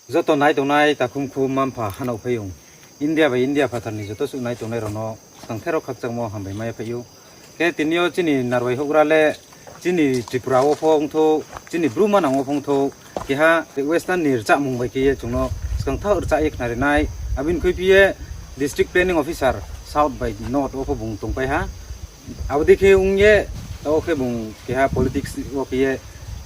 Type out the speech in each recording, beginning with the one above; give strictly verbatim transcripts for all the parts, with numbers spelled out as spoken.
Joto nai tongnai takhu mkhu mma mpha hanaoh phaiyong, India bai India phathar ni joto suh nai tongnai rao no skangther wo khakchangmo hambai mai phai ou. Khe tini yo chini narwai houhgra le chini Tripura wo pho ongthou, chini Bru manang wo pho ongthou, keha Western ni rchahmung bai khe ye chung no skangther rchah ye khnari nai. Abo ni khuiphi ye District Planning Officer South bai North wo pho bung tongpai ha. Abo dei khe ong ye, taoh khe bung keha politics wo khe ye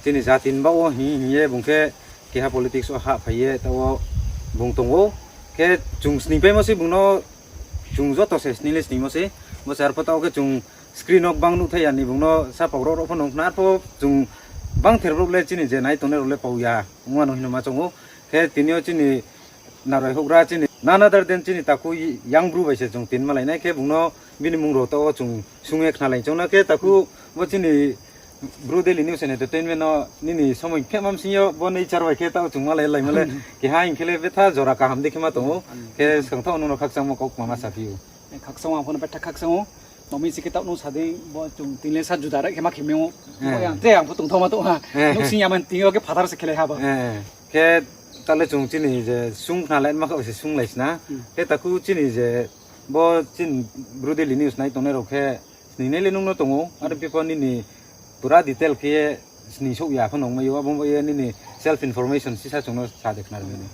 chini jati ni baoh wo hing hing ye bung khe keha politics wo hahphai ye taoh wo bung tong ou. Khe chung sningpaimo sei bung no, chung joto se sning le sningmo sei. Bo se arpho taoh khe chung screen wo gbang nuhthai ya ni bung no sapao rao rao pho nung khna, arpho chung bangther brouh le chini je nai tongnai rao le pao ya ongma no hing no ma choung ou. Khe tini yo chini narwai houhgra chini none other than chini takhu Yang Bru bai se chung tin malai nai, khe bung no bini mung rao taoh wo chung sung ye khnalai choung na. Khe takhu, bo chini Bru Daily News and Entertainment no nini somoi khemam sing yo bo nature bai khe taoh chung malai laimo le keha hing khe le betha jora kaham dei khe ma tong ou. Khe skangther nung no khakchangmo kaukma ma saphi ou. Khakchang ang pho no betha khakchang ou. Mami si khe taoh nung sa dei, bo chung tin le sa juda re khe ma khe mi ou. Bo yang tre ang pho tongthao ma tong ha. Nouhsing ya man tin yo khe phathar se khelai ha bo. Khe taoh le chung chini je sung khnalai ma khe se sunglai sna. Khe takhu chini je bo chini Bru Daily News nai tongnai rao khe sningnai le nung no tong ou, aro people nini pura detail khe ye sning souh ya pho nung mai ou, abo ye nini self information sisa chung no sa de khnari nai.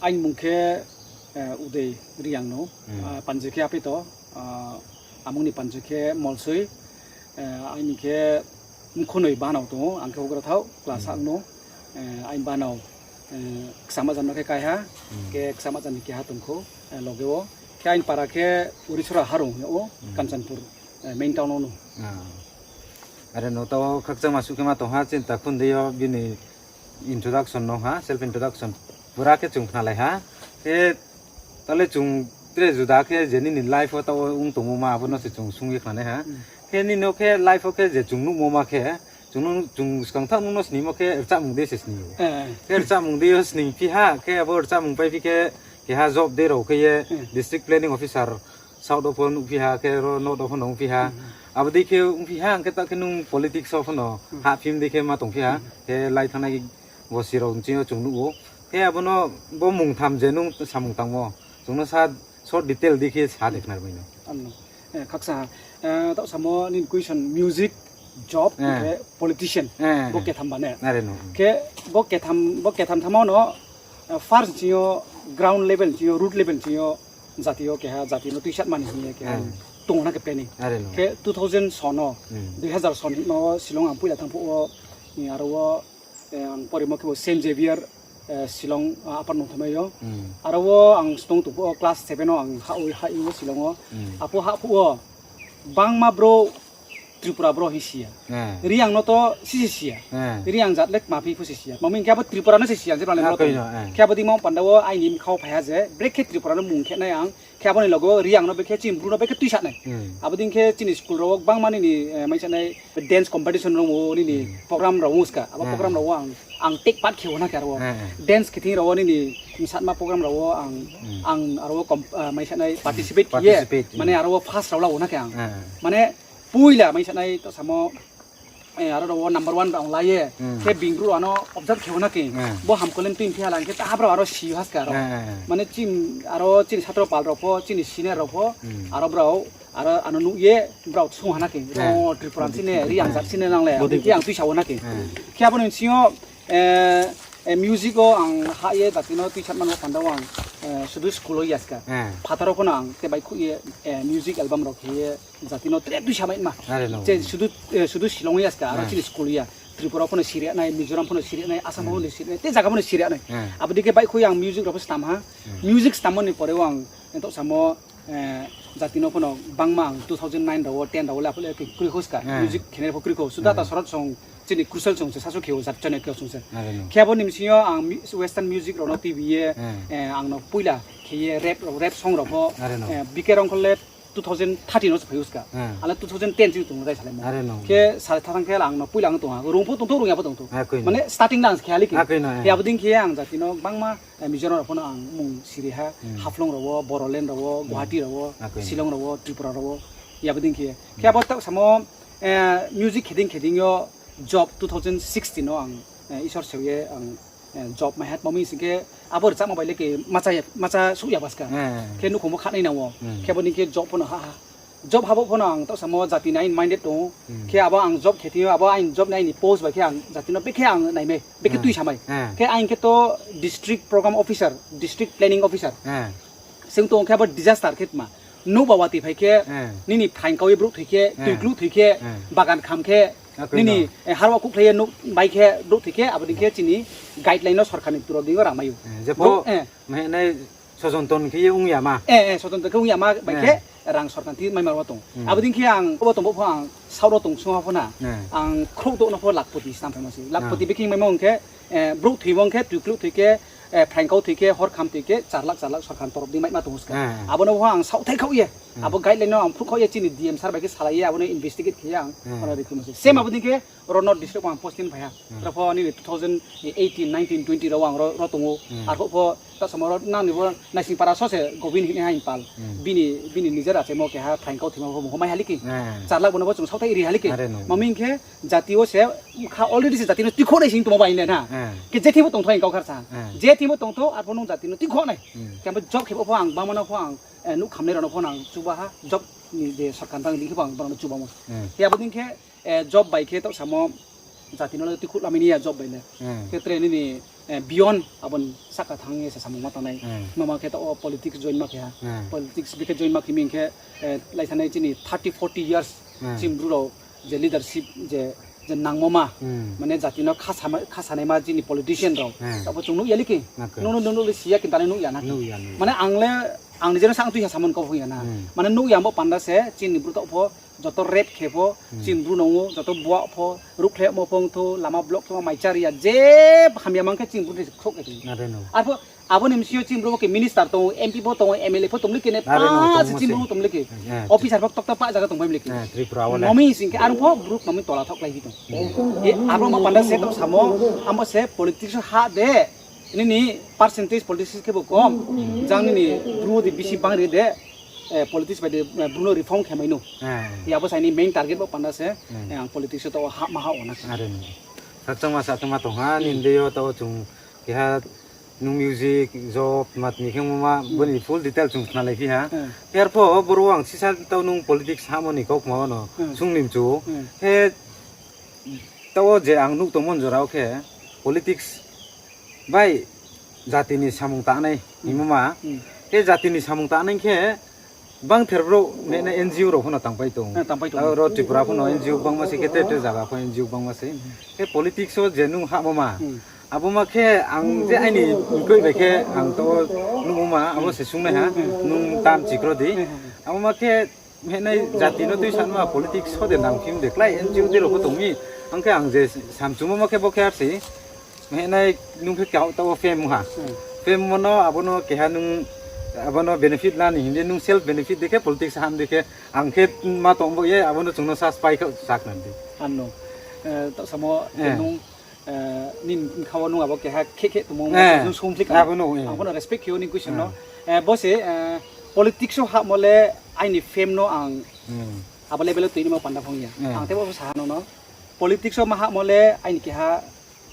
Aini mung khe Udoi Reang no, panji khe Apito, amung ni panji khe Molsoi, aini khe mkhonoi banao tong ou, ang khe houhgra thaoh, class ang no, aini banao, Kchamajan no khe kaiha, khe Kchamajan ni keha tong khou, loge wo. Khe aini para khe Urisora harong hing yag ou, Kanchanpur, main town wo no. Are no taoh khakchangma suh khe ma tong ha, chini takhu ni dei yo bini introduction no ha, self introduction pura khe chung khnalai ha. Khe taoh le chung tre juda khe je nini life wo taoh ong tongmo ma abo no se chung sung ye khnanai ha. Khe nini no khe life wo khe je chung nuhmo ma khe, chung no, chung skangther nung no sningmo khe rchahmung dei se sning ou. Khe rchahmung dei yo sningphi ha, khe abo rchahmung paiphi khe keha job dei rao khe ye district planning officer south wo pho nuhphi ha, khe ro north wo pho no ongphi ha. Abo dei khe ongphi ha, ang khe taoh khe nung politics wo pho no hahphim dei khe ma tongphi ha. Khe lai thanngnai gosi rao nching yo chung nuh ou. Khe abo no bo mungtham je nung samung tangmo, chung no sa short detail dei khe sa de khnari mai no. Khakchang ha, taoh samo nini question music, job, khe politician, bo ketham ba ne? Khe bo ketham thanngmo no, first nching yo ground level nching yo, root level nching yo, jati yo keha jati no tuisatma ni hing ye keha tong na khe planning. Khe two thousand son no, dui hazar son no Shillong ang poila thanng phuh wo, aro wo, ang porimo khe bo Saint Xavier, Shillong, Upper Nongthaimai yo. Aro wo ang stong tong phuh wo class seven wo ang hah, hah wo Shillong wo. Aphuh hah phuh wo bangma brouh Tripura brouh hing si ya. Reang no to sisi si ya. Reang jat le kma phi pho se si ya. Mami hing khe abo Tripura no se si ya, je bang le no tong. Khe abo dei ma panda wo aini bkha wo phai ha je, brekhe Tripura no mung khe nai ang. Khe abo ni loge wo Reang no brekhe chini Bru no brekhe tuisa nai. Abo dei khe chini school rao wo gbangma nini, mai sanai dance competition rao wo nini program rao wo ska. Abo program rao wo ang take part khe wo na khe aro wo. Dance khe thing rao wo nini msatma program rao wo ang, ang aro wo mai sanai participate khe ye. Mane aro wo first rao la wo na khe ang. Mane poila mai sanai taoh samo, aro rao wo number one rao la ye. Khe being brouh ano observe khe wo na khe. Bo hamkole tui phi ha la hing khe ta brao aro si ha ska aro. Mane chini aro chini satro pal rao pho, chini senior rao pho, aro brao, aro ano nuh ye brao sung ha na khe. Tripura chini Reang jat chini nang le, khe ang tuisa wo na khe. Khe abo ni sing yo, music wo ang hah ye jati no tuisatma no panda wo ang, sudu school wo ya ska. Phathar wo pho no ang te baihkhouh ye, music album rao khe ye jati no tre tuisa mai ma. Sudu Shillong ya ska, aro chini school ya. Tripura pho no siri nai, Mizoram pho no siri nai, Assam pho no siri nai, te zaga pho no siri nai. Abo dei khe baihkhouh ye ang music rao pho stam ha. Music stammo ni pore wo ang, taoh samo, jati no pho no bangma ang two thousand nine rao wo, ten rao wo le aphuh le khe kroi kho ska. Music khenai pho kroi kho. Sudhata Shorot song, chini Crucial song se sasu khe wo jat channel khe wo song se. Khe abo ni bsing yo ang western music rao no tuibi ye, ang no poila khe ye rap song rao pho, B K Rongkhol le two thousand thirteen no se phai ou ska. Ale two thousand ten chini tong dai salaimo. Khe sale thathang khe ang no poila ang tong ha. Rung pho tongthou, rung ya pho tongthou. Mane starting dance khe ha le khe. Khe abo dei khe ang jati no bangma, Mizoram rao pho no ang mung siri ha. Haflong rao wo, Bodoland rao wo, Guwahati rao wo, Shillong rao wo, Tripura rao wo. Abo dei khe. Khe abo taoh samo, music khe dei khe dei yo job two thousand sixteen no ang, Isor seu ye ang job mai ha, mami sing khe abo rchamo bai le ke macha, macha suh ya baska. Khe nukhung bo khanai nang ou. Khe abo ni khe job pho no ha ha. Job ha bo pho no ang taoh samo jati ni ain minded tong ou. Khe abo ang job khe thing yo, abo ain job ni aini post bai khe ang jati no bekhe ang naimai, bekhe tuisa mai. Khe ain khe to district program officer, district planning officer. Sing tong khe abo disaster khe tma. Nouh ba watoi phai khe, nini phaing kau ye brouh thoi khe, tui kluh thoi khe, bagan kham khe, nini, harwa kuhkhlai ye nouh bai khe brouh thoi khe, abo dei khe chini guideline no sorkar ni turo dei yo rang mai ou. Jepho, mahenai sojonton khe ye ong ya ma. Sojonton khe ong ya ma bai khe rang sorkar ni thing maima wo tong. Abo dei khe ang, bo tong bo pho ang south ro tong sung ha pho na. Ang khrouh douh no pho lakhpoti snam phaimo se. Lakhpoti bekhe maimo ong khe, brouh thoimo ong khe, tui kluh thoi khe, phaing kau thoi khe, hor kham thoi khe, char lakh, char lakh sorkar ni torof dei maima tong ska. Abo no pho ang saohthai khaoh ye. Abo guideline no ang phruh khaoh ye chini D M sir bai khe salai ye, abo no investigate khe ye ang, ano rikhu mo se. Same abo dei khe, ro North District ang posting phai ha. Ro pho nini two thousand eighteen, nineteen, twenty ro ang ro, ro tong ou. Arphuh pho, taoh samo ro nang ni bo Naisingpara so se Gobin hinai ha Impal. Bini, bini nijer achaimo keha phaing kau thoimo pho bung pho mai ha liki. Char lakh bo no bo chung saohthai ri ha liki. Mami hing khe, jati wo se, kha already se jati no tuikhouh nai sing tongmo bai le na. Khe je thing bo tongthou ang kau khar sa. Je thing bo tongthou, arphuh nung jati no tuikhouh nai. Khe bo job khe bo pho ang bangma no pho ang, nouh khamnai rao no pho ang chuba ha, job ni je sorkar tang dei khe bo ang brao no chuba mo. Khe abo dei khe, job bai khe taoh samo jati no le tuikhouh lamai ni ya job bai le. Khe tre nini, beyond abo ni sahka thanng ye se samung ma tangnai. Mama khe taoh wo politics join ma khe ha. Politics bi khe join ma khe mi hing khe, laithanai chini thirty, forty years chini Bru rao je leadership je, je nangmo ma, mane jati no khasa, khasanaima chini politician rao. Taoh bo chung nuh ya liki. Nung no, nung no le si ya, kinta le nuh ya na. Mane ang le, ang ni je no sa ang tui ha samung kau phung ya na. Mane nuh ya bo panda se chini Bru taoh pho, joto rape khe pho, chini Bru no ong ou, joto buah pho, ruhkhlaimo pho ongthou, lama block khe pho, mai chari ya, je hamya mang khe chini Bru ni khrouh khe tong. Arphuh, abo ni bsing yo chini Bru bo khe minister tong ou, M P pho tong ou, M L A pho tong liki ne, pa se chini Bru tong liki. Officer pho ktokta pa zaga tong pai liki. Mami sing khe arphuh Bru mami tola thaoh klái phi tong. Abo ma panda se taoh samo, abo se politics ha de, nini percentage politics khe bo kom, jang nini Bru de bisi bang ri de, politics bai de, Bru no reform khe mai no. Abo sai ni main target bo panda se, ang politics taoh wo hahma ha wo na. Sakchangma sakchangma tong ha, nini de yo taoh wo chung keha nung music, job, matni khe ma, bo ni full detail chung khnalai phi ha. Khe arphuh boro ang sisa taoh nung politics hahmo ni kaukma wo no sung ni mchu. Khe taoh wo je ang nuh tongmo jora wo khe politics bai jati ni samung tangnai hingmo ma. Khe jati ni samung tangnai khe bangther brouh mene N G O rao pho no tangpai tong. Aro Tripura pho no N G O bangma se, khe tre tre zaga pho N G O bangma se. Khe politics wo je nung hahmo ma, abo ma khe ang je aini mkoih bai khe ang taoh wo nuhmo ma, abo se sungnaiha, nung tam chikro di. Abo ma khe mhenai jati no tuisanma politics so de nangphi de klái N G O de rao pho tong mi. Ang khe ang je samchumo ma khe bo khe ar se. Mhenai nung khe kau taoh wo fame ha. Fame mo no abo no keha nung, abo no benefit la ni hing de nung self benefit de khe politics ham de khe ang khe ma tong bo ye abo no chung no sa spy khe sak na di. Ano, taoh samo nung, nini bkha wo nung abo keha khe khe tongmo nung sungphlik abo no, ang pho no respect khe o ni question no. Bo se, politics wo hahmo le aini fame no ang abo level wo tuinimo panda phung ya. Ang tebo sa ha no no. Politics wo ma hahmo le aini keha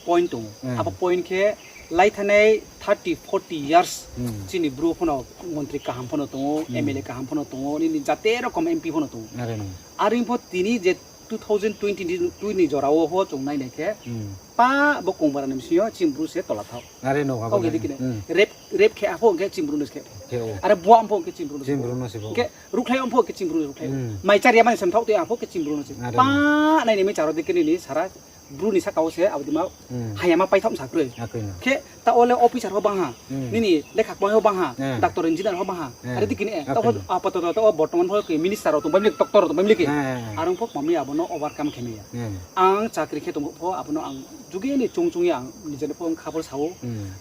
point tong ou. Abo point khe laithanai thirty, forty years chini Bru pho no montri kaham pho no tong ou, M L A kaham pho no tong ou, nini jate rokom M P pho no tong ou. Are ong pho tini je two thousand twenty-two ni jora wo pho chung nainai khe, pa bo Kongbara ni bsing yo chini Bru se tola thaoh. Kau khe di kine. Rape, rape khe apho hing khe chini Bru no se khe. Are buah pho hing khe chini Bru no se. Hing khe ruhkhlai pho hing khe chini Bru no se ruhkhlai. Mai chari ya mani samthaoh toi apho hing khe chini Bru no se. Pa naini mai charo di khe nini sara Bru ni saka wo se abo dima hayama paithaoh sa kroi. Khe taoh wo le officer pho bang ha, nini lekha kmai pho bang ha, doctor engineer pho bang ha. Are di kine, taoh pho apato taoh wo bortoman pho minister rao tongpai mi liki, doctor rao tongpai mi liki. Are ong pho mami abo no overcome khe mai ya. Ang chakri khe tong pho abo no ang juge ni chung chung ye ang nije no pho ang khabor sa ou.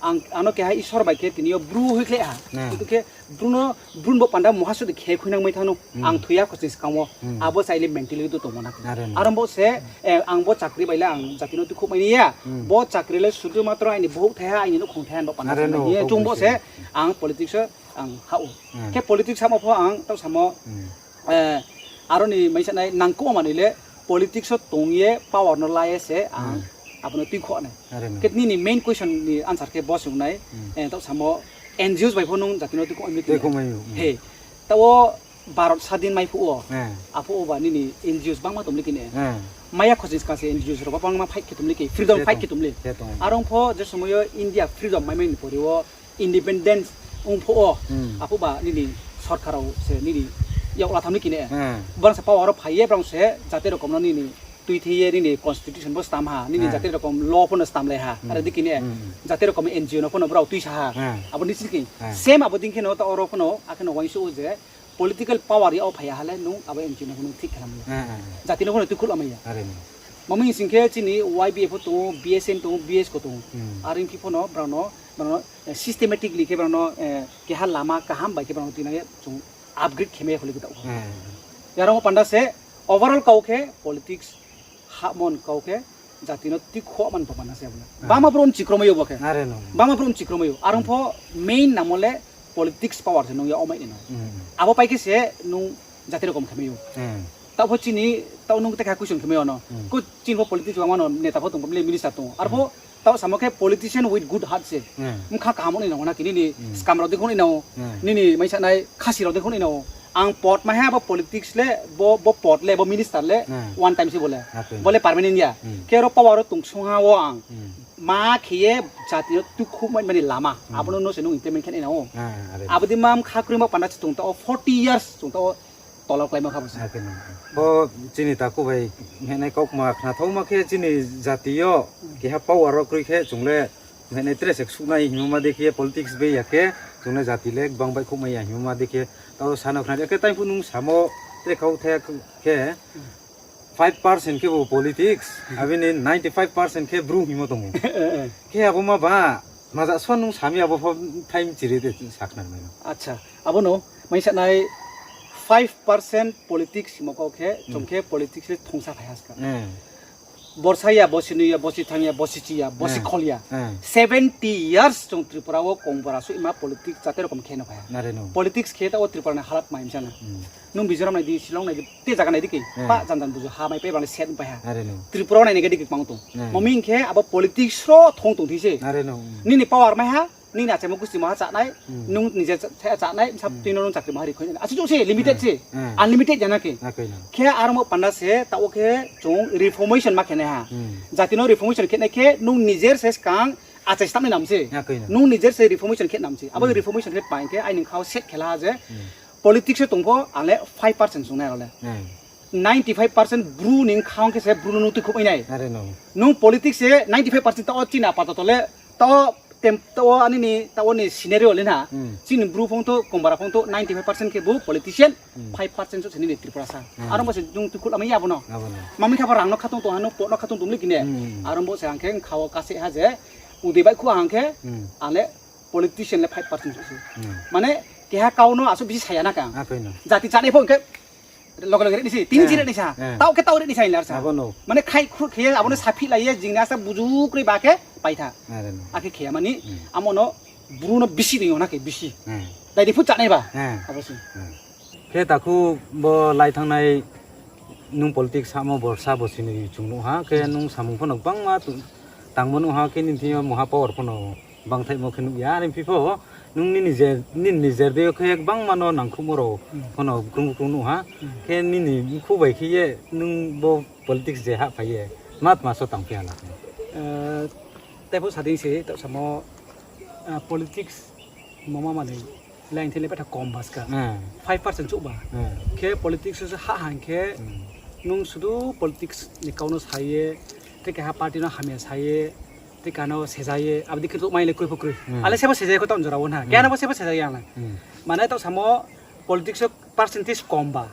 Ang ano keha Isor bai khe tini yo Bru hoihkhlai ha. Kintu khe Bru no, Bru ni bo panda muha sudi khe khuinang mai thanng no. Ang thoi ya kho chini skang wo. Abo saile mentality tongmo na. Aro bo se, ang bo chakri bai le ang jati no tuikhouh mai ni ya. Bo chakri le sudu matro aini bouh thai ha, aini nouhkhong thai ha, bo panda chung bo se, ang politics wo ang hah ou. Khe politics hahmo pho ang taoh samo, aro ni maisanai nangkouh manoi le politics wo tong ye power no la ye se ang abo no tuikhouh nai. Khe nini main question ni answer khe bo se ong nai, taoh samo N G Os bai pho nung jati no tuikhouh mai mi khe. He, taoh wo Bharat sadin mai phuh wo, aphuh wo ba nini N G Os bangma tong le khe ne. Maya khoching skang se N G Os rao ba bangma fight khe tong le khe, freedom fight khe tong le. Are ong pho je somoi yo India freedom mai mai ni pori wo, independence ong phuh wo, aphuh ba nini sorkar rao se nini yak la tham le khe ne. Brang se power wo phai ye, brang se jati rokom no nini tuithe ye nini constitution bo stam ha, nini jati rokom law pho no stamlai ha, are dei khe ne. Jati rokom N G O no pho no brao tuisa ha. Abo ni sing khe, same abo dei khe no taoh oro pho no, akhe no uaingsouh ou je political power ya wo phai ya ha le nung abo N G O no pho nung thik khe lamai ya. Jati no pho no tuikhouh lamai ya. Mami sing khe chini Y B A pho tong ou, B S N tong ou, B S ko tong ou. Are ong khe pho no brao no, brao no systematically khe brao no keha lama kaham bai khe brao no tuinang ye chung upgrade khe mai ya kho le khe taoh pho. Yar ong panda se overall kau khe politics hahmo ni kau khe jati no tuikhouh man panda se abo le. Bangma brouh mchikromai ou bo khe. Bangma brouh mchikromai ou. Are ong pho main nangmo le politics power se nung ya omai ni no. Abo pai khe se nung jati rokom khe mai ou. Taoh pho chini, taoh nung tei kha question khe mai ou no. Ko chini pho politics bangma no neta pho tong, public minister tong. Arpho taoh samo khe politician with good heart se. Bkha kaham ni nang na khe nini scam rao dei khong ni nang ou. Nini mai sanai khasi rao dei khong ni nang ou. Ang pod mai ha bo politics le, bo, bo pod le, bo minister le, one time se bo le. Bo le permanent ya. Khe aro power wo tong song ha wo ang ma khe ye jati no tuikhouh mai mani lama. Abo no no se nung implement khe nai nang ou. Abo dei ma bkha kroi ma panda se chung taoh wo forty years chung taoh wo tola wo kláima kha bo se. Bo chini takhu bai hinai kaukma khna thaoma khe chini jati yo keha power wo kroi khe chung le hinai tre se ksuh nai hingmo ma dei khe politics bai ya khe chung le jati le gbang baihkhouh mai ya hingmo ma dei khe taoh wo sa no khna di. Khe tai phuh nung samo tre kau the khe five percent khe bo politics, abo ni ninety five percent khe bru hingmo tong ou. Khe abo ma ba, maja so nung sami abo pho time chiri de sa khna mai no. Acha, abo no mai sanai five percent politics hingmo kau khe, chung khe politics le thongsa phai ha ska. Borsa ya, bosi noi ya, bosi thang ya, bosi chi ya, bosi khol ya. Seventy years chung Tripura wo kong bora suima politics jate rokom khe no phai ha. Politics khe taoh wo Tripura ni halat mai msa na. Nung Mizoram nai di, Shillong nai di, te zaga nai di khe, pa jan jan buju ha mai pai bang le set pai ha. Tripura wo nai ni khe di khe kmang tong. Mami hing khe abo politics ro thong tong thi se. Nini power mai ha, nini achaimo gusti mo ha chánai, nung nije cha-, cha-, chánai, bsa tui no nung chakri mo ha ri khoi nai. Asuh se limited se, unlimited ya na khe. Khe aro mo panda se, taoh wo khe chung reformation ma khe nai ha. Jati no reformation khe nai khe, nung nijer se skang achai stam nai nam se. Nung nijer se reformation khe nam se. Abo reformation khe pai khe, aini kha wo set khe la ha je, politics wo tong pho, ang le five percent sung nai ro le. Ninety five percent bru ni bkha ong khe se bru no nung tuikhouh mai nai. Nung politics se ninety five percent taoh wo chini apatoto le, taoh wo tem-, taoh wo ani ni, taoh wo ni scenario le na. Chini bru phung to, kong bora phung to, ninety five percent khe bo politician, five percent so se nini Tripura sa. Aro bo se nung tuikhouh lamai ya bo no. Mami kha bo rang no khatung tong ha, nung pot no khatung tong le khe ne. Aro bo se ang khe bkha wo kase ha je, udei baihkhouh ang khe, ang le politician le five percent so se. Mane, keha kau no asuh bisi sa ya na khe ang. Jati chánai pho hing khe, loge loge re ni se, tini chi re ni sa. Taoh khe taoh re ni sa hing lar sa. Mane khai khruh khe ye, abo no saphi lai ye, jing ni asta buju kroi ba khe, pai tha. Akhe khe ya mani, amo no, bru no bisi ni yo na khe bisi. Dai di phu chánai ba. Abo se. Khe takhu bo lai thanngnai nung politics samo borsa bosi ni chung nuh ha, khe nung samung pho no gbangma tangmo nuh ha, khe nini thing yo mungha power pho no bangthaihmo khe nuh ya, are phi pho nung nini nijer dei yo khe gbangma no nangkhruhmo rao pho no krung krung nuh ha, khe nini mkhu bai khe ye nung bo politics je hahphai ye ma tma so tangphi ha la khe? Tei pho sa dei se, taoh samo, politics mama manoi line the le betha kom ba ska. Five percent chouh ba. Khe politics se hah hang khe, nung sudu politics ni kau no sa ye, tei keha party no hamya sa ye, tei keha no seja ye, abo dei khe chouh mai le kroi pho kroi. Ale sebo seja ye kho taoh jora wo na. Keha no bo sebo seja ye ang le. Mane taoh samo politics o percentage kom ba.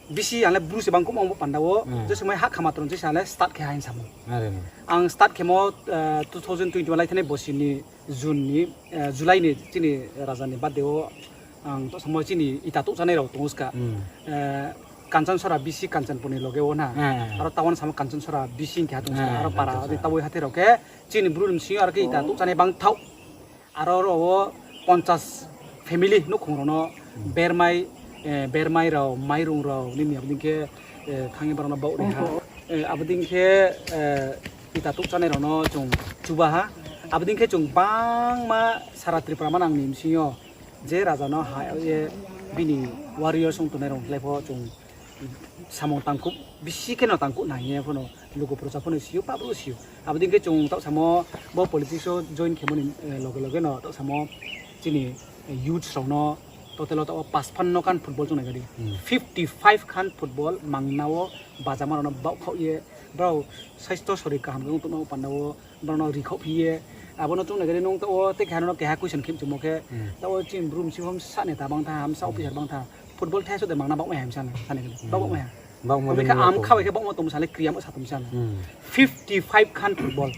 Bisi ang le bru se bang khouh ma ong bo panda wo, je somoi hah khama tong se ang le start khe ha hing samo. Ang start khemo, two thousand twenty one lai thanngnai bosi ni June ni, July ni chini raja ni birthday wo ang taoh samo chini ita touh chánai rao tong ou ska. Kanchan Sora B C Kanchanpur ni loge wo na. Aro town samo Kanchan Sora B C hing khe ha tong ska. Aro para ni taui hathái rao khe chini bru ni bsing yo aro khe ita touh chánai bang thaoh. Aro ro wo ponchas family nouhkhong rao no bermai, bermai rao, mairung rao, nini abo dei khe, thanng ye brao no baoh ri ha. Abo dei khe, Tatuk chánai rao no chung chuba ha. Abo dei khe chung bangma sara Tripura manang ni bsing yo je raja no ha ye bini warriors ong tongnai rao klái pho chung samung tangkuh, bisi khe no tangkuh nai hing ye pho no lugu proja pho no si ou, pah brouh si ou. Abo dei khe chung taoh samo bo politics wo join khemo ni loge loge no taoh samo chini youths rao no total wo taoh wo paspan no khan football chung nai gadi. Fifty five khan football mangna wo bajama rao no baohkhaoh ye, brao saisto sori kaham khe ong tongma panda wo brao no rikhaoh phi ye, abo no chung nai gadi nung taoh wo tei keha no keha question khe mchumo khe, taoh wo chini Bru msi pho bsa neta bang tha, bsa officer bang tha, football thai so de mangna baohmai ha bsa na, sa nai gadi, baohmai ha. Baohmo Ami de khe nung am kha bai khe baohmo tongmo sa le, kriamo sa tongmo sa le. Fifty five khan football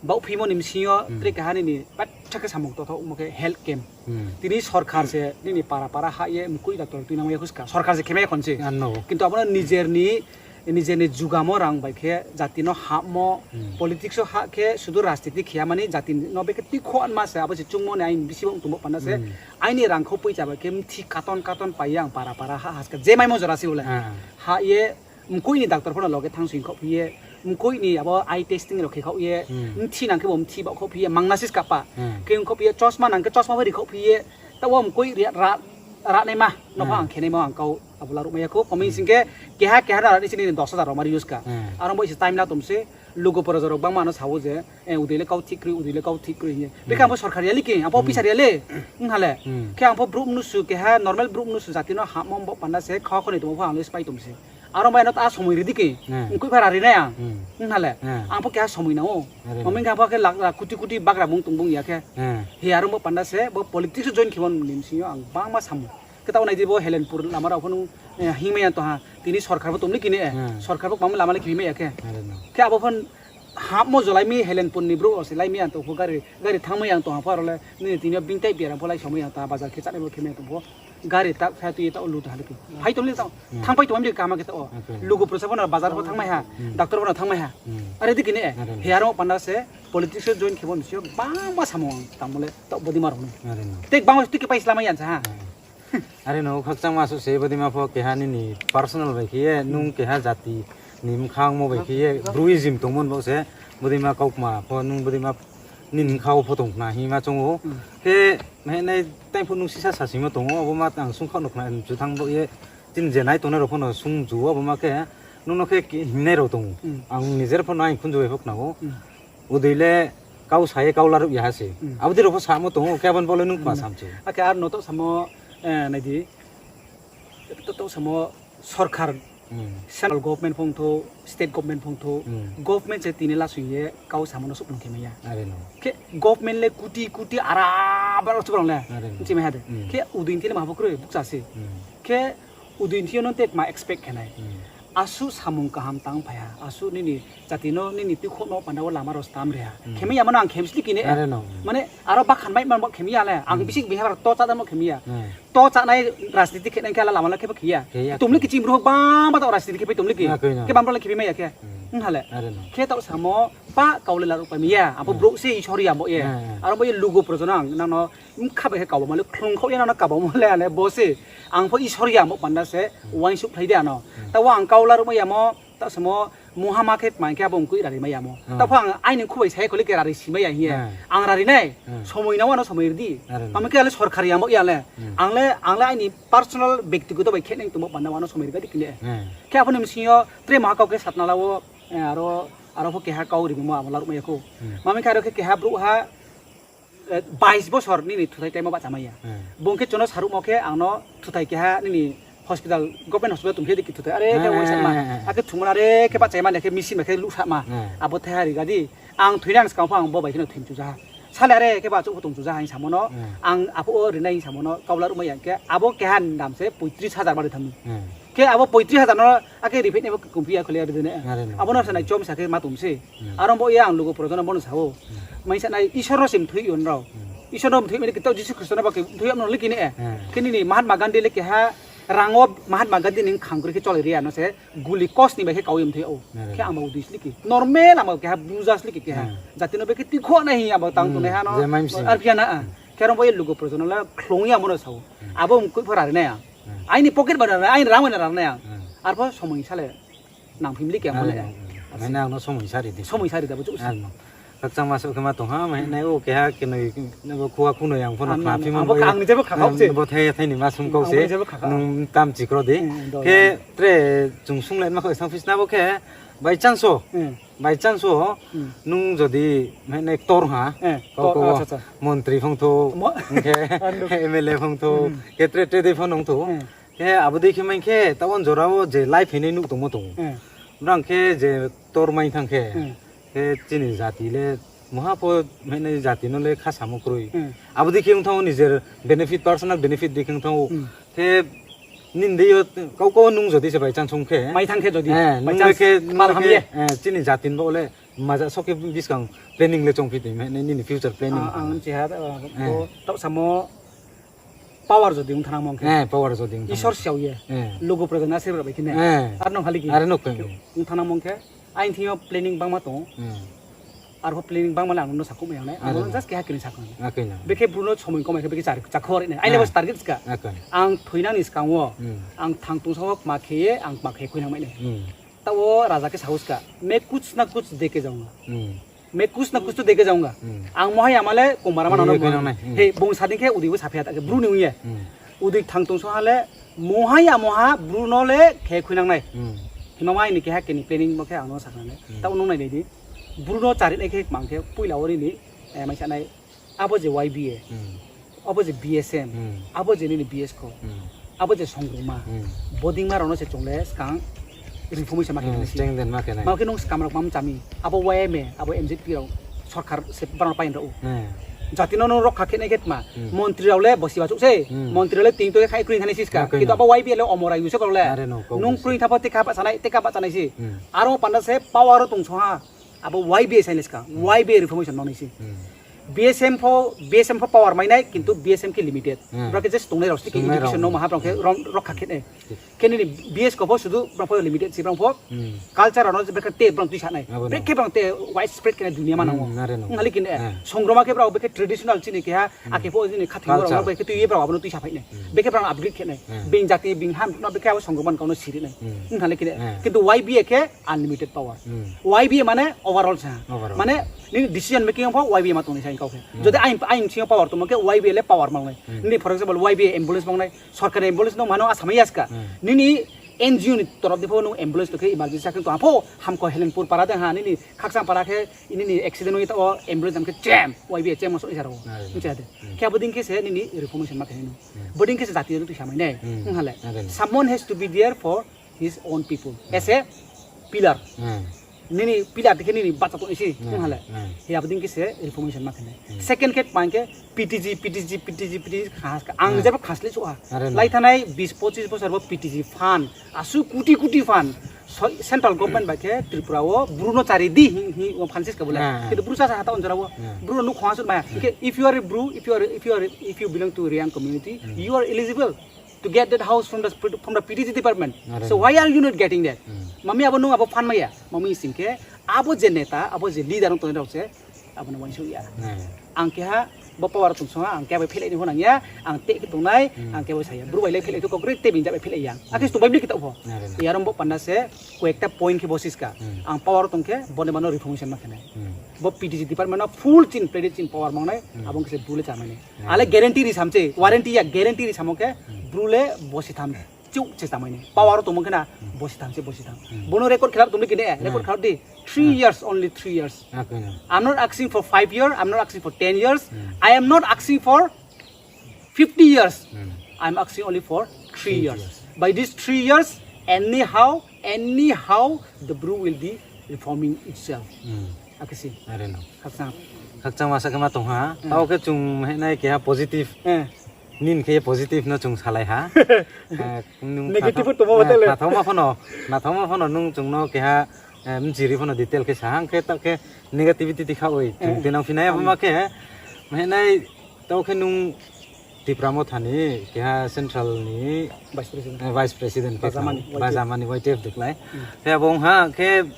baohphimo ni bsing yo tre keha nini bacha khe samung tothomo khe health camp. Tini sorkar se nini para para hah ye mkoih doctor tuinang ya khuska. Sorkar se khemai ya khon se. Kintu abo no nijer ni, nijer ni jugamo rang bai khe jati no hahmo, politics wo hah khe sudu rajniti khe ya mani jati no bekhe tuikho anma se abo se chungmo ni aini bisi bo tongbo panda se. Aini rangkhou poicha bai khe mthi katon katon pai ye ang para para hah haska je maimo jora se bo le. Hah ye mkoih ni doctor pho no loge thanng soing khaoh phi ye, mkoih ni abo eye testing rao khe khaoh ye, mthi nang khe bo mthi baohkhaoh phi ye, mangna siska pa. Khe ongkhaoh phi ye, chosma nang khe chosma pho ri khaoh phi ye, taoh wo mkoih ra-, ra-, ranaima no pho ang khenaimo ang kau abo laruhmai ya khou. Kming sing khe keha keha ra ni chini dos hajar rao ma ri use ka. Aro bo se time la tong se, lugu proja rao bangma no sa ou je, udei le kau thik kroi, udei le kau thik kroi hing ye. Bekhe ang pho sorkar ya le khe, ang pho officer ya le, ong ha le. Khe ang pho brouh mnusu keha, normal brouh mnusu jati no hahmo bo panda se kha khoni tongmo pho ang le spái tong se. Aro bai no ta somoi ri di khe, mkoih pha ra ri nai ang, ong ha le. Ang pho keha somoi nang ou. Mami khe ang pho khe lakh lakh koti koti bagra bung tong bung ya khe. Hi aro bo panda se bo politics wo join khemo ni bsing yo ang bangma samo. Khe taoh nai di bo Helenpur lama rao pho nung hingmai ya tong ha. Tini sorkar pho tong le kini, sorkar pho kmang lama le khimai ya khe. Khe abo pho hahmo jolai mi Helenpur ni brouh rao se lai mi ang tong pho gari, gari thanngmai ang tong ha pho aro le nini tini yo bingtai biaram pho lai somai ang tong ha, bazar khe chánai bo khemai ang tong pho. Gari ta phai tui ye taoh lut ha le khe. Phai tong le taoh. Thanngpai tongmai di kaham khe taoh wo. Lugu proja pho no bazar pho thanngmai ha, doctor pho no thanngmai ha. Are di kini, hi aro panda se politics wo join khemo ni bsing yo bangma samung ang tangmo le taoh bodima rao no. Tei bangma tui khe pai slamai ya sa ha. Are no khakchangma suh se bodima pho keha nini personal bai khe ye, nung keha jati ni mkhangmo bai khe ye, Bruism tongmo ni baoh se, bodima kaukma pho nung bodima nini mkha wo pho tong khna hingma choung ou. Khe, mahenai time pho nung sisa sasingmo tong ou, abo ma ang sungkhaoh no khna mchu thanng baoh ye, chini je nai tongnai rao pho no sung mchu ou, abo ma khe, nung no khe hingnai rao tong ou. Ang nijer pho no aini khunju bai pho khna ou. Udei le kau sa ye kau laruh ya ha se. Abo dei rao pho samo tong ou, khe abo ni bo le nung kma samchu. Akhe ar no taoh samo, nai di, taoh samo sorkar, central government phongthou, state government phongthou, government se tini lasoing ye kau samo no souhphung khe mai ya. Khe government le koti koti ara baro chubrang le. Bchimai ha de. Khe udei thi le ma bo kroi bukcha se. Khe udei thi yo no te kma expect khe nai. Asuh samung kaham tang phai ha, asuh nini jati no nini tuikhouhmo panda wo lama rao stam ri ha. Khemai ya mano ang khem sli kini. Mane aro bakhan mai man bo khemai ya le. Ang bisi bihar to chá damo khemai ya. To chánai rajniti khe nai khe ala lama le khe pho khe ya. Tong le khe chini Bru bangma taoh rajniti khe pai tong le khe. Khe bam rao le khe pai mai ya khe. Ong ha le. Khe taoh samo pa kau le laruh pai mai ya. Ang pho brouh se Isor ya bo ye. Aro bo ye lugu proja no ang nang no bkha bai khe kabo ma le khlung khaoh ye nang no kabo ma le ale bo se. Ang pho Isor ya bo panda se uaingsouhkhlai de ano. Taoh wo ang kau laruh mai yamo, taoh samo mungha ma khe tma hing khe abo mkoih rari mai yamo. Taoh pho ang aini khu bai sa ye kho le khe rari si mai ya hing ye. Ang rari nai, somoi nang wo ano somoi ri di. Tma hing khe ale sorkar ya bo ya le. Ang le, ang le aini personal bektigoto bai khe nai tongmo panda wo ano somoi ri bai di kini. Khe abo ni bsing yo tre maha kau khe satna la wo, aro, aro pho keha kau rimo abo laruh mai ya khou. Tma hing khe aro khe keha brouhha, bais bosor nini thuthai taimo bahcha mai ya. Bung khe chung no saruhmo khe ang no thuthai keha nini hospital, government hospital tong khe di khe thuthai are khe uaisa ma. Akhe thungmo are khe bahcha ma le khe machine bai khe luhsa ma. Abo thaiha ri ga di. Ang thoinang skang pho ang bo bai khe no thoi mchu ja ha. Sale are khe ba achouh pho tong chu ja ha hing samo no. Ang aphuh wo rinai hing samo no kau laruh mai ya khe abo keha ni dam se poitris hajar ma ri thanng mi. Khe abo poitris hajar no akhe ripheih nai bo kongphi ya kho le ri di ne. Abo no se nai chom sa khe ma tong se. Aro bo ye ang lugu proja no bo no sa ou. Maisa nai Isor no se mthui yo nrao. Isor no mthui mani khe taoh Jisu Khristo no ba khe mthui yag no le kini e. Khe nini Mahatma Gandhi le keha rang wo Mahatma Gandhi ni bkhang kroi khe cholai ri ya no se guli kos ni bai khe kau ye mthui yag ou. Khe ang ba udei sli khe normal ang ba keha buja sli khe keha. Jati no bai khe tuikhouh nai hing ye ang ba tang tongnaiha no. Arphi ya na. Khe aro bo ye lugu proja no le khlung ye ang bo no sa ou. Abo mkoih pho rari nai ang. Aini pocket bai rari nai, aini rang bai rari nai ang. Arpho somoi sa le nangphi mi le khe ang bo le. Mane ang no somoi sa ri di. Somoi sa ri da bo chouh se. Ano. Khakchangma souh khe ma tong ha, mane o keha kenoi, bo khua khunoi ang pho no khna phi mo bo ang ni jebo khakha se. Bo thai thai ni ma sum kau se. Nung tam chikro di. Khe tre chung sung le ma kho sang phi sna bo khe by chance o. By chance o, nung jodi, mane, ktor ha, kau kau montri phung thou, hing khe M L A phung thou, khe tre tre dei pho nung thou. Khe abo dei khe maing khe, taoh wo jora wo je life hinai nuh tongmo tong ou. Brang khe je ktor mai thanng khe, khe chini jati le, muha pho, mane, jati no le kha samo kroi. Abo dei khe ong thanng ou, nijer benefit, personal benefit dei khe ong thanng ou. Khe nini dei yo kau kau nung jodi se by chance ong khe, mai thanng khe jodi, nung le khe, nung le khe, chini jati ni baoh le maja so khe buskang planning le chongphi tong, mane, nini future planning. Ang chiha, taoh samo power jodi ong thanngmo khe, power jodi ong thanngmo, Isor siao ye, lugu projon na se bai khe ne. Ar nung hali ki, are no khe ong thanngmo khe, aini thing yo planning bangma tong ou. Arpho planning bangma le ang no sakhouh mai ya nai. Ang no just keha kini sakhouh. Bekhe Bru no somoi komai khe bekhe chari, chakhor nai. Aini bo target ska. Ang thoinang ni skang wo, ang thang tong sa wo kma khe ye, ang kma khe khuinang mai nai. Taoh wo raja khe sahoska, मैं कुछ ना कुछ दे के जाऊंगा। मैं कुछ ना कुछ तो दे के जाऊंगा। Ang mohai ama le kongmara ma nang no khuinang nai. He, bung sa dei khe Udoi bo saphi ha ta khe Bru ni ong ye. Udoi thang tong song ha le, mohai ya moha Bru no le khe khuinang nai. Himba mai ni keha keni planning bo khe ang no sakhnang nai. Taoh nung nai nai di. Bru no chari nai khe kma khe poila wo nini, mai sa nai. Abo je Y B A, abo je B S M, abo je nini B S ko, abo je songrungma, bodei ma rao no se chung le skang reformation ma khe nai. Ma khe nung skam rao kmam chami, abo Y M A, abo M Z P rao, sorkar se brao no pain rao ou. Jati no nung rokha khe nai khe tma, montri rao le bosi bachouh se, montri rao le ting to khe khai kroi thani siska, kintu abo Y B A le omor ayu se kor le. Nung kroi tha pho teka ba chanai, teka ba chanai se. Aro panda se power wo tong song ha. Abo Y B A sainai ska, Y B A reformation mangnai se. B S M pho, B S M pho power mai nai, kintu B S M khe limited. Brao khe just tongnai rao, state education no maha brao khe rokha khe nai. Khe nini B S ko pho sudu brao pho limited se brao pho. Culture rao no bekhe te brao tuisa nai. Bekhe brao te widespread khe nai dunia manang ou. Hali khe ne, songrungma khe brao bekhe traditional chini keha, akhe pho chini khathing rao no bekhe tui ye brao abo no tuisa phai nai. Bekhe brao upgrade khe nai. Being jati being ham no bekhe abo songrungma ni kau no siri nai. Hali khe ne, kintu Y B A khe unlimited power. Y B A mane overall sa. Mane nini decision making pho Y B A ma tongnai sa kau khe. Jodi ain, ain sing yo power tongmo khe Y B A le power mangnai. Nini for example Y B A ambulance mangnai. Sorkar ni ambulance no mano Assam ya ska. Nini N G O ni torof ni pho nung ambulance to khe emergency sa khe tong ha pho hamkho Helenpur para de ha nini Khakchang para khe nini accident ong ye ta wo ambulance dam khe chem Y B A chem so isa rao. Hing cha de. Khe abo dei khe se nini reformation ma khe nai no. Bodei khe se jati no tuisa mai nai. Hing ha le. Someone has to be there for his own people as a pillar. Nini pillar dei khe nini bacha tong isi, hing ha le. He abo dei khe se reformation ma khe nai. Second khe tma khe P T G, P T G, P T G, P T G, kha ha ska. Ang jebo khasle souh ha. Lai thanai bis pochis bosor bo P T G fund, asu koti koti fund. Central government bai khe Tripura wo Bru no chari di hing, hing wo fund sis ka bo le. Kintu Bru sa sa ha ta onjora wo. Bru no nuh khong ha suh maya. Hing khe if you are a Bru, if you are, if you are, if you belong to Reang community, you are eligible to get that house from the, from the P T G department. So why are you not getting that? Mami abo nung abo fund maya. Mami sing khe abo je neta, abo je leader ong tongnai rao se abo no uaingsouh ya. Ang keha bo power tong song ha, ang keha bai phelai ni pho nang ya, ang te khe tongnai, ang keha bai sa ya. Bru bai le phelai to kok ri te bini ja bai phelai ya. Akhe tong bai bini khe taoh pho. Yarom bo panda se koyekta point khe bo sis ka. Ang power tong khe bo ni mano reformation ma khe nai. Bo P T G department no full chin, credit chin power mangnai, abo khe se Bru le chamai nai. Ale guarantee ri sam se, warranty ya, guarantee ri samo khe Bru le bosi tham chouh se chamai nai. Power tongmo khe na bosi tham se bosi tham. Bo no record khe la tong di khe ne, record khe la di. Three years, only three years. I'm not asking for five years, I'm not asking for ten years, I am not asking for fifty years. I'm asking only for three years. By these three years, anyhow, anyhow, the Bru will be reforming itself. Akhe si. Khakchang. Khakchang ma sa khe ma tong ha. Tao khe chung hing nai keha positive. Nini khe positive no chung salai ha. Negative tongmo ba tele. Nathaoma pho no, nathaoma pho no nung chung no keha mchiri pho no detail khe sa ha, hing khe tao khe negativity ti kha oi. Chung tinang phinai abo ma khe, hing nai tao khe nung Tipra Motha ni keha central ni vice president khe bajamani Y T F deklai. Khe abo ong ha khe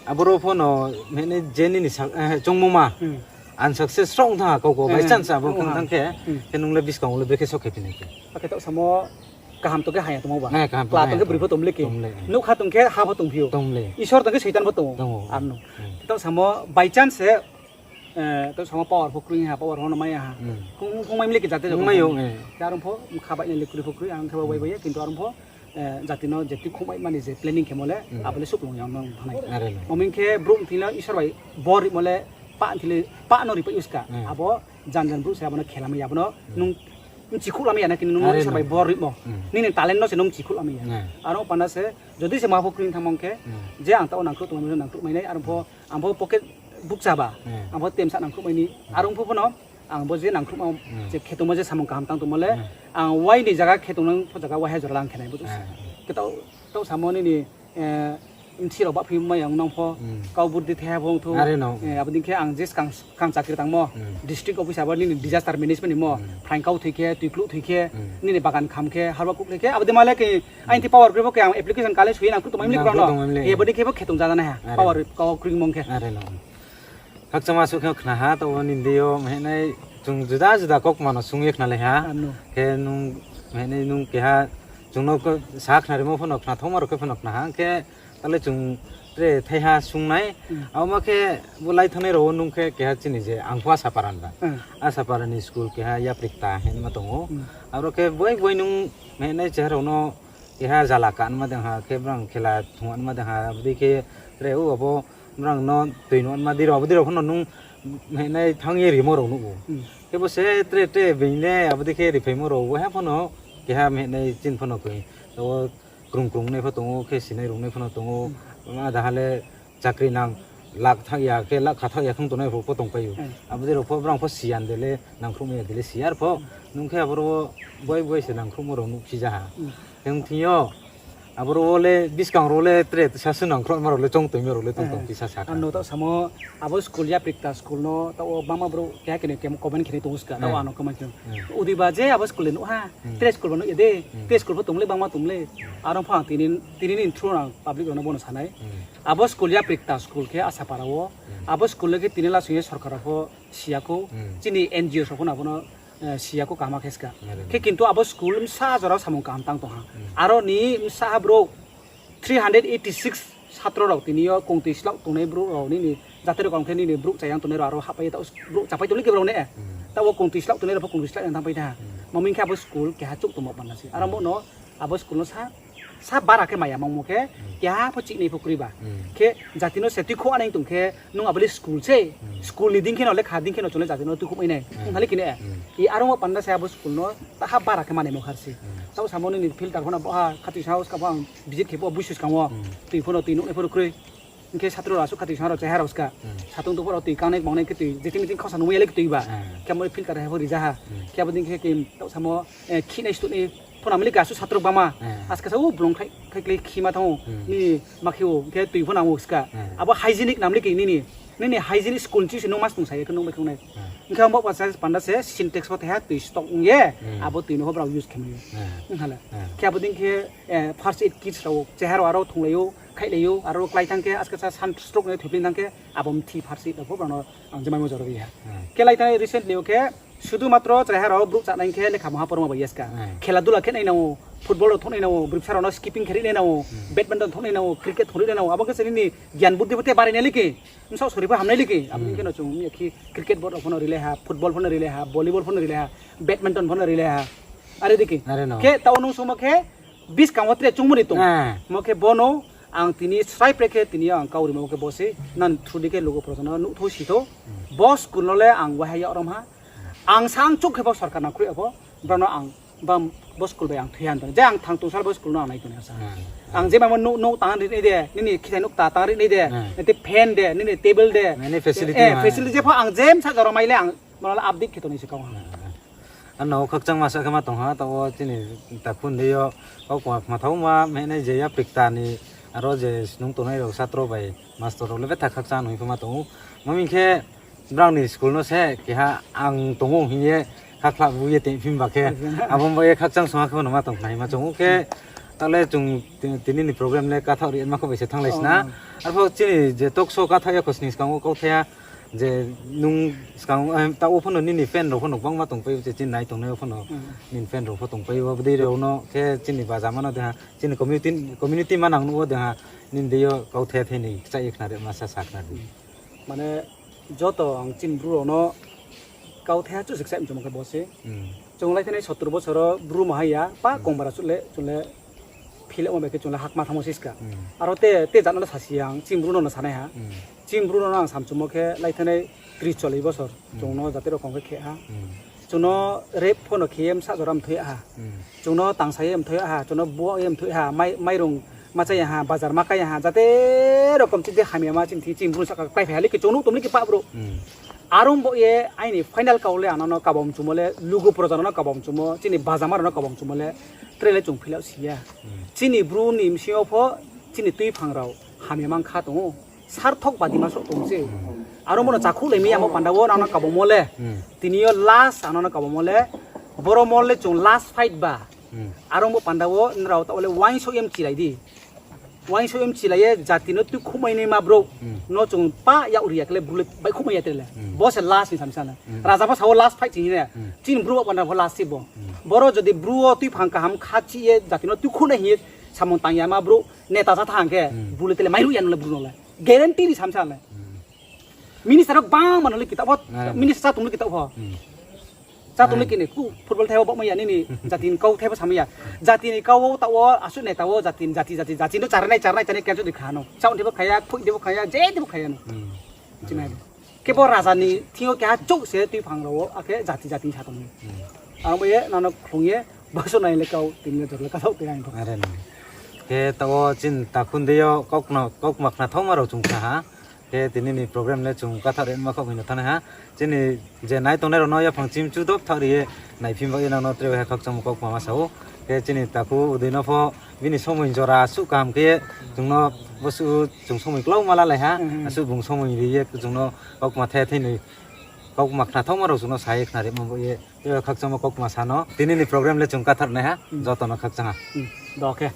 aboro pho no hing nai je nini choungmo ma unsuccess rao ong thanng ha kau kau by chance abo ong thanng khe, khe nung le buskang wo le brekhe sokhe phinai khe. Akhe tao samo Kaham tong khe haya tongmo ba. Kla tong khe broi pho tong le khe. Nougkha tong khe ha pho tongphi ou. Isor tong khe Soitan pho tong ou. Ar no. Taoh samo by chance se, taoh samo power pho kroi ha, power pho no mai ya ha. Khong, khong mai mle khe jati rao. Khe arong pho kha bai nai le kroi pho kroi, ang khe ba bai bai ye, kintu arong pho jati no je tuikhouhmai mani je planning khemo le, abo le suklung yang no thanng nai. Are no. Oming khe brouh thing le Isor bai bor rimo le, pah thing le pah no ripai uska. Abo jan jan brouh se abo no khela mai ya, abo no nung mchikhouh lamai ya na kini nung Isor bai bor rimo. Nini talent no se nung mchikhouh lamai ya. Aro panda se, jodi se ma pho kroi thanngmo khe, je ang taoh nangkhruh tongmai, nangkhruh mai nai, aro pho, ang pho pocket bukcha ba, ang pho temsa nangkhruh mai ni, aro pho pho no, ang bo je nangkhruhmo, je khe tongmo je samung kaham tang tongmo le, ang wai ni zaga khe tongnang pho zaga waiha jora lang khe nai bo. Khe taoh, taoh samo nini, mthi rao bahphi mai ang nang pho, kau burdi thaiha bo ong thou. Abo dei khe ang je skang, skang chakri tangmo, district office abo nini disaster management ni mo, phrang kau thoi khe, tuikluh thoi khe, nini bagan kham khe, harba kuh khlai khe, abo dei ma le khe, aini power kroi pho khe ang application kale soi ye nangkhruh tongmai mle khe brao no. Abo dei khe pho khe tong jana nai ha, power kau kroi mong khe. Khakchangma suh khe khna ha, taoh wo nini deing yo mahinai chung juda juda kaukma no sung ye khnalai ha. Khe nung, mahinai nung keha chung no sa khnarimo pho no khna thaoma rao khe pho no khna ha, khe tale chung tre thaiha sung nai. Abo ma khe bo lai thanngnai rao wo nung khe keha chini je ang pho Asapara ni ba. Asapara ni school keha Yaprikta hingma tong ou. Aro khe boi boi nung mahinai cheha rao no keha jala kanma dei ha, khe brang khela thungma dei ha, abo dei khe tre o abo brang no toi nungma dei rao, abo dei rao pho no nung mahinai thanng ye rimo rao nuh ou. Khe bo se tre tre being le abo dei khe riphaimo rao, bo ha pho no keha mahinai chini pho no kroi. Taoh wo krung krung nai pho tong ou, khe sinai rung nai pho no tong ou. Ada ha le chakri nang lak thaoh ya, khe lak kha thaoh ya khong tongnai rao pho tongpai ou. Abo dei rao pho brang pho siyan de le, nangkhruhmai ya de le siya ar pho. Nung khe aboro wo boi boi se nangkhruhmo rao nuhphi ja ha. Khe ong thing yo, aboro wo le buskang rao le tre sa su nangkhruhma rao le choung toimo rao le tong tong phi sa sa. Ang no taoh samo, abo school Yaprikta school no taoh wo bangma brouh keha khe ni comment khe ni tong ska, taoh ano comment khe. Udi ba je abo school le nuh ha, tre school ba nuh ya de, tre school pho tong le bangma tong le. Aro pho ang tini, tini ni through ang public rao no bo no sa nai. Abo school Yaprikta school khe Asapara wo. Abo school le khe tini lasing ye sorkar rao pho siya khou. Chini N G O rao pho no abo no siya khou kaham khe ska. Khe kintu abo school bsa jora samung kaham tang tong ha. Aro ni bsa brouh three hundred eighty six satro rao tini yo kongtoi slak tongnai brouh rao nini jati rao khe nini brouh chayang tongnai rao aro hahpai ye taoh brouh chapai tong le khe brao ne. Taoh wo kongtoi slak tongnai rao pho kongtoi slak yang thanngpai tha. Maming khe abo school keha chouh tongmo panda se. Aro bo no abo school no sa, sa bara khe maya mangmo khe, keha pho chihnai pho kroi ba. Khe jati no se tuikhouh anai tong khe, nung abo le school se, school ni dei khe no lekha dei khe no chung le jati no tuikhouhmai nai. Ong thale khe ne. I aro wo panda se abo school no taha bara khe manaimo har se. Taoh samo nini filter pho no bo ha khatui sa o ska pho ang visit khe pho buisu skang wo. Tui pho no tui nuhnai pho ro kroi. Hing khe satro rao asuh khatui sa rao chaiha rao ska. Satung tong pho rao tui kangnai mangnai khe tui, je thing meeting khausa nungmai ya le khe tui ba. Khe amo filter hai pho rija ha. Khe abo dei khe taoh samo, khihnai stuh ni pho nang mili khe asuh satro bama. Askasa o blong khai, khai khlai khima thanng ou. Nini ma khe o, khe tui pho nang ou ska. Abo hygienic nang mili khe nini, nini hygienic school ni ching se nung mas tong sa ye khe nung bai khe nai. Hing khe abo panda se Sintex pho thaiha tui stock ong ye, abo tui no pho brao use khe mai ou. Ong ha le. Khe abo dei khe first aid kits rao, chaiha rao aro thunglai ou, khaihlai ou, aro klái thanng khe, askasa sunstroke ni thoiphlai thanng khe, abo mthi first aid rao pho brao no ang je maimo jora ri ha. Khe lai thanng recently o khe, sudu matro chaiha rao brouh chánai khe lekha maha porma bai ya ska. Khela dula khe nai nang ou, football rao thouh nai nang ou, broi bsa rao no skipping khe ri nai nang ou, badminton thouh nai nang ou, cricket thouh ri nai nang ou, abo khe se nini gyan buddhi pho te barai nai le khe, bsaoh sori pho ham nai le khe, abo ni khe no chung mi ya khe cricket board rao pho no rilai ha, football pho no rilai ha, volleyball pho no rilai ha, badminton pho no rilai ha. Are dei khe. Khe taoh nung sungmo khe, buskang wo tre chungmo ni tong. Mo khe bo no ang tini srai pre khe tini yo ang kau rimo khe bo se, nang through di khe lugu projo no nuh thou si thou. Bo school no le ang waiha yag rom ha. Ang sa ang chouh khe bo sorkar nangkhruh ya pho, brao no ang, bo school bai ang thoi ha tong. Je ang thang tong sal bo school no ang nai tong sa. Ang je maimo nouh, nouh tang ri nai de, nini khithai nouh kta tang ri nai de, nini fan de, nini table de, facility je pho ang je bsa jora mai le ang, mano le update khe tongnai se kau ha. Ano khakchangma sa khe ma tong ha, taoh wo chini takhu ni yo, kau kma kma thaoma, mahinai je Yaprikta ni, aro je snung tongnai rao satro bai, master rao le betha khakchang nung pho ma tong ou. Maming khe, brao ni school no se keha ang tong ou hing ye, khakhla bu ye tei phim ba khe, abo ba ye khakchang sung ha khe no ma tong khnai ma chung ou khe, taoh le chung tini ni program le kathaoh ri ma kho bai se thannglai sna. Arpho chini je talk show kathaoh ya kho sning skang wo kauthai ha, Je nung skang, eh, taoh wo pho no nini fan rao pho no gbangma tongpai ou, je chini nai tongnai wo pho no nini fan rao pho tongpai ou, bodei rao no khe chini bajama no de ha, chini community, community manang nuh wo de ha, nini deing yo kauthai thai ni kchaih ye khna ri ma sa sa khna di. Mane joto ang chini Bru rao no kauthai ha chuh se kchaih mchumo khe bo se. Chung lai thani sottor bosor wo Bru ma hai ya, pa kong bara chuh le, chung le philamo bai khe chung le hakma thanngmo siska. Aro te, te jat no le sasi ang, chini Bru no no sanai ha. Chini Bru no no ang samchumo khe lai thani tris chollis bosor chung no jati rao kong khe khe ha. Chung no rape pho no khe ye bsa jora mthoi ha. Chung no tangsa ye mthoi ha, chung no buak ye mthoi ha, mai, mairung ma chá ya ha, bazar ma kai ya ha, jate rokom chini hamyama chini thing chini Bru sahka kláiphai ha le khe chung nuh tom le khe pah brouh. Are ong bo ye aini final kau le ano no kabam chumo le, lugu proja no no kabam chumo, chini bajama rao no kabam chumo le, tre le chung philao si ya. Chini Bru ni bsing yo pho chini tuiphang rao hamya mang kha tong ou. Sarthok badi ma souh tong se. Aro bo no chakhouhlai mi yamo panda wo ano no kabamo le. Tini yo last ano no kabamo le. Boro mol le chung last fight ba. Aro bo panda wo nrao taoh le uaingsouh ye mchilai di. Uaingsouh ye mchilai ye jati no tuikhouhmai naima brouh no chung pa yak ri ya khe le Bru le baihkhouhmai ya tre le. Bo se last ni samsa le. Raja pho sa wo last fight chini ne. Chini Bru ba panda pho last se bo. Boro jodi Bru wo tuiphang kaham kha chih ye jati no tuikhouhnai hing ye samung tang yama brouh neta ja thanng khe, Bru le tre le mairuh ya no le Bru no le. Guarantee ni samsa le. Minister rao gbangma no le kitaoh pho, minister chátung le kitaoh pho. Chátung le kini, ku football thai wo baohmai ya nini, jati ni kau thai pho samai ya. Jati ni kau wo taoh wo, asuh neta wo, jati ni, jati, jati, jati no charnai, charnai, charnai, keha jodi kha no. Chaoh de bo kha ya, phoih de bo kha ya, je de bo kha ya no. Chini khe bo raja ni thing yo keha chouh se tuiphang rao wo, akhe jati, jati ni sa tong. Ang bo ye, nano khlung ye, boso nai le kau, tini le jor le kathouh te ang pho. Are no. Khe taoh wo chini takhu ni deing yo kaukma, kaukma khnathaoma rao chung kha ha. Khe tini ni program le chung kathaoh ri ma khaoh bai no thanng nai ha. Chini je nai tongnai rao no yaphang chimchu dop thaoh ri ye naiphi ba ye nang no tre bai ha khakchangmo kaukma ma sa ou. Khe chini takhu Udoi no pho bini somoi jora asuh kaham khe ye chung no bosuh chung somoi klauma lalai ha. Asuh bung somoi ri ye chung no kaukma thai thai ni kaukma khnathaoma rao chung no sa ye khna ri ma bo ye tre bai khakchangmo kaukma sa no. Tini ni program le chung kathaoh ri nai ha. Joto no khakchang ha. Do khe.